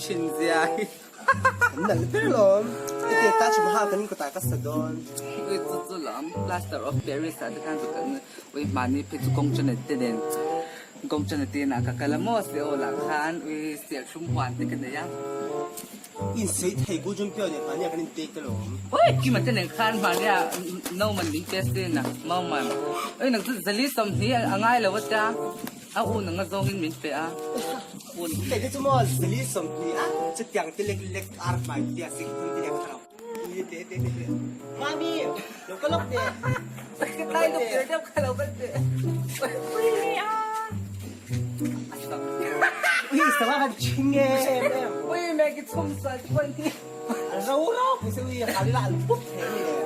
thin zia hi. An nalh ber lawm. Hetiang Taj Mahal kan inkawtah ka sa dawn. Ui chu chu lawm Plaster of Paris ah te khan chu kan ui hmani phei chu kawng chana te nen kawng chana te inah ka kal a maw Seoul ah khan ui serthlum huan te ka nei a. Insei thei Gu Junpyo nen hmani ah kan intake alawm. Ui Kima te nen khan hmani ah no man min pe sin a mau man. Ui nang chu zali 20 a ngai lo atia. A u nang a zawngin min pe a. Un te te chu maw zali 20 a chutiang te lek lek ar hmai tia sik thum te lek thalo. Ni te te te te. Mami, lo ka lok te. Ka tlai luk tir deuh kha lo kal te. Ui ni a. Ui sama kan ching em em. Ui me ki chum sal chuan hi. Rau rau pui se ui halila al pup the ni le.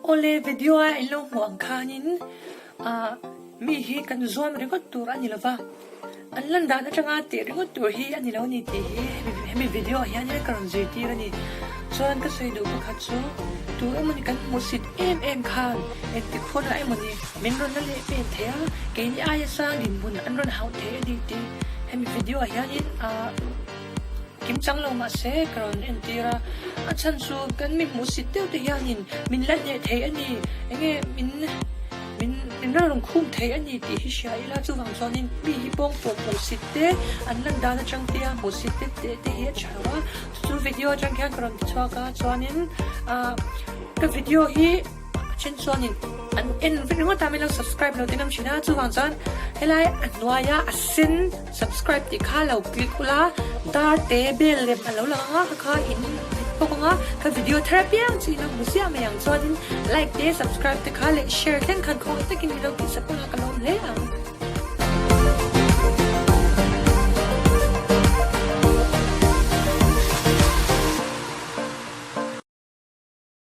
Awle video a in lo hmuh ang khanin ah mi hi kan zuam ringawt tur a ni lova an lan dan atanga tih ringawt tur hi a ni lo ni tih hi hemi video ah hian ka rawn zirtir a ni chuan ka sawi duh pakhat chu tu emawni kan hmuhsit em em khan engtik hunah emawni min rawn la leh pen thei a keini aia sang dinhmun an rawn hauh thei a ni tih hemi video ah hianin ah. Kim chang lo mahse ka rawn entir a, a chhan chu kan mi hmuhsit deuh te hianin min la hneh thei a ni, enge min min min rawn rawn khum thei a ni tih hi hria ila chuvang chuanin mi hi pawng pawh hmuhsit te an lan dan atang te a hmuhsit te te te hi a tha lo a, chu chu video atang hian ka rawn ti chhuak a chuanin ah ka video hi. A then chuanin an en vek ringawt a, min lo subscribe lo ten awm thin a, chuvang chuan helai a hnuaia a sen subscribe tih kha lo click ula, dar te bell lem a lo lang ang a, kha kha in hmet bawk ang a, ka video thar apiang chu in lo hmu ziah mai ang chuanin like te subscribe te kha leh share thleng khan khawngaih takin min lo tihsak ula ka lawm hle ang.